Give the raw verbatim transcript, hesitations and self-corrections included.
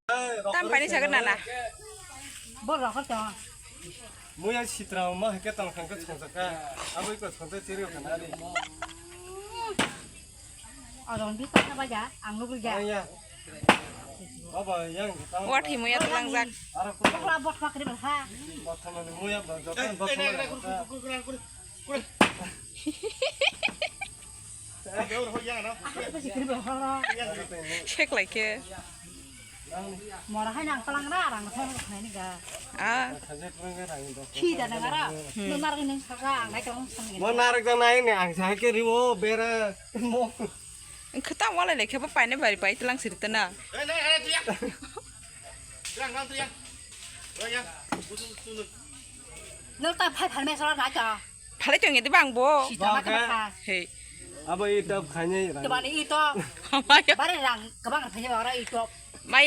Tam pani sagar nana. Bor rokor to. Muya sitra ma hake tong khang ke chong ka. Aboi ko chong te chiri ka nari. Adon bi ta ba ja, ang nugul ja. Ya. Baba yang tang. Wat hi muya tulang jak. Ara ko. Bokla bot pakri ba ha. Bot thang muya ba joto bot thang. Seklai khe. Mora hai nang talang ra rang thong khnai ni ga. Ah. Khi da nang ra. Hmm. Nung nar ni saka ang nai tong sang ni. Mo nar ga nai ni ang sa ke ri o bera mo. Khata wala le khe ba paine bari pai talang sir tana. Nang ta phai phai me sala na ka. Phalai tong edi bang bo. Sita ma ka. Hey. Abo i top khani rang. Tebani i top. Amaya. Bare rang kebang phai ba ra i top. Maya.